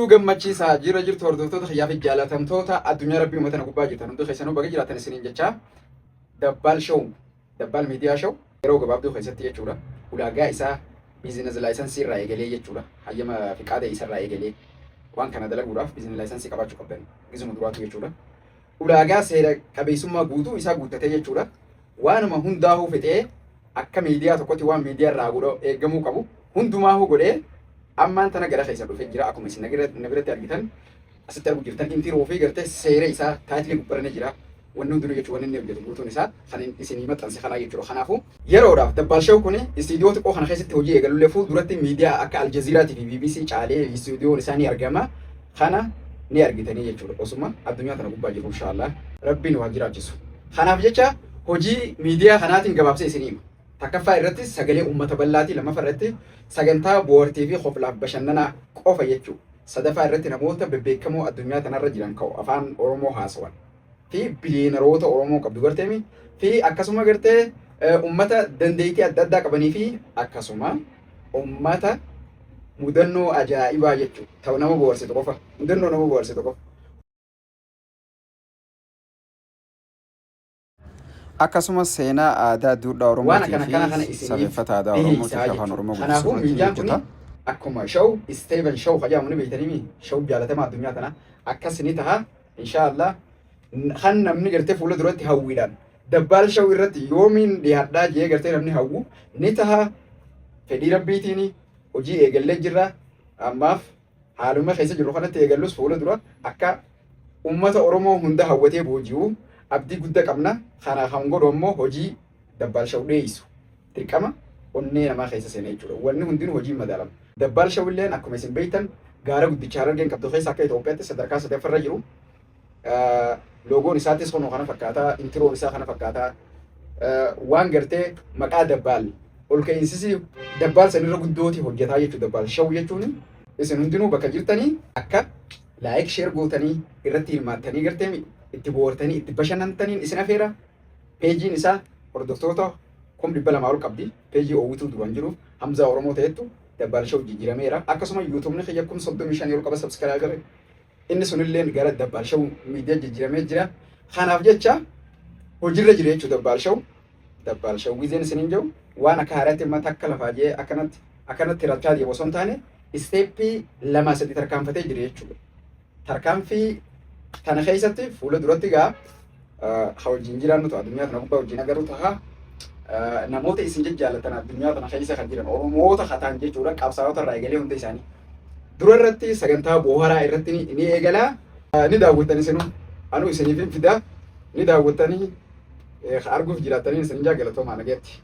Oduu gammachiisaa jira jirtu hordoftoota kiyyaa fi jaalatamtoota addunyaa rabbii uummata na gubbaa jirtan hundi keessanuu baga jiraatan isiniin jechaa Dabbaal Show Dabbaal Miidiyaa Show yeroo gabaabduu keessatti jechuudha ulaagaa isaa biizinas laayisansii irraa eegalee jechuudha hayyama fiqaada isarraa eegalee waan kana dalaguudhaaf biizinas laayisansii qabaachuu qabdan gizuma duraatu jechuudha ulaagaa seera qabeessummaa guutuu isaa guuttatee jechuudha waanuma hundaahuu fixee akka miidiyaa tokkotti waan miidiyaa irraa godha eeggamuu qabu hundumaahuu godhee ammaan tana gara keessa dhufee jira. Akkuma isin na biratti argitan, asitti argu jirtan, intiroo fi gartee seera isaa taayitilii gubbarra ni jira. Wanni hundinuu jechuun wanni inni hojjetu guutuun isaa kan isinii maxxanse kanaa jechuudha. Kanaafuu yeroodhaaf Dabbaal Show kun istiidiyoo xiqqoo kana keessatti hojii eegalullee fuulduratti miidiyaa akka Aljaziiraatii fi BBC caalee istiidiyoon isaa ni argama. Kana ni argitanii jechuudha. Osuma addunyaa tana gubbaa jiru inshaallah rabbiin waa jiraachisu. Kanaaf jecha hojii miidiyaa kanaatiin gabaabsee isinii hima. Takkaffaa irratti sagalee uummata bal'aati. Lammaffaa irratti sagantaa bohaartii fi koflaaf bashannanaa qofa jechuudha. Sadaffaa irratti namoota bebbeekamoo addunyaa tanarra jiran kan afaan Oromoo haasawan fi biliyeenaroota Oromoo qabdu garteemi fi akkasuma gartee uummata dandeettii adda addaa qabanii fi akkasuma uummata mudannoo ajaa'ibaa jechuudha. Ta'u nama bohaarsitu qofa. Mudannoo nama bohaarsitu qofa. Akkasumas seenaa, aadaa, duudhaa Waan Oromootii akkana akkana kana fi isiniif safeeffata aadaa Oromootii dhiheessaa fi afaan jechuudha. Oromoo guddisuu Kanaafuu irratti ni miidiyaan kun hojjeta. akkuma show Steven Show jedhamu ni beektanii mi show jaalatamaa addunyaa tana akkas ni taha inshaallah. Kan namni gartee fuula duratti hawwiidhaan Dabbaal Show irratti yoomiin dhiyaadhaa jee gartee namni hawwu ni taha. Fedhii rabbiitiin hojii eegallee jirra. Ammaaf haaluma keessa jirru kanatti eegallus fuula dura akka ummata Oromoo hunda hawwatee booji'u abdii gudda qabna. Kana kan godhu ammoo hojii Dabbaal Show dhiyeessu dirqama onnee namaa keessa seena jechuudha. Wanni hundinuu hojiin madaalama. Dabbaal Show illeen akkuma isin beektan gaara guddicha Harargeen qabdu keessa akka Itoophiyaatti sadarkaa sadaffarra jiru. Loogoon isaattis kunoo kana fakkaata. Intiroon isaa kana fakkaata. Waan gartee maqaa Dabbaal ol ka'iinsisi Dabbaal sanirra guddooti hojjetaa jechuudha. Dabbaal Show jechuun isin hundinuu bakka jirtanii akka like share gootanii irratti hirmaattanii gartee itti bohaartanii itti bashannantaniin isin afeera. Peejiin isaa hordoftoota 200,000 ol qabdi. Peejii oowwituu duraan jiru Hamzaa Oromoo ta'ettu Dabbaal Show jijjiirameera. Akkasuma yuutuubni kiyya 35,000 ol qaba subscriber. Inni sunilleen gara Dabbaal Show miidiyaa jijjiiramee jira. Kanaaf jecha hojiirra jira jechuudha Dabbaal Show. Dabbaal Show gizeen isiniin jiru waan akka haaraatti amma takka lafaa jee akkanatti akkanatti rachaa deemu osoo hin taane isteeppii lama sadi tarkaanfatee jira jechuudha. Tarkaanfii tana keessatti fuula duratti gaa ha wajjin jiraannu ta'a, addunyaa tana gubbaa wajjin agarru ta'a. Namoota isin jajjaalatan addunyaa tana keessa kan jiran Oromoota kataan jechuudha qabsaa'ota irraa eegalee hunda isaanii. Dura irratti sagantaa booharaa irratti ni eegala. Ni daawwattan isinuu. Anuu isiniif hin fida. Ni daawwattanii arguuf jiraattanii isin jaa galatoomaa nagaatti.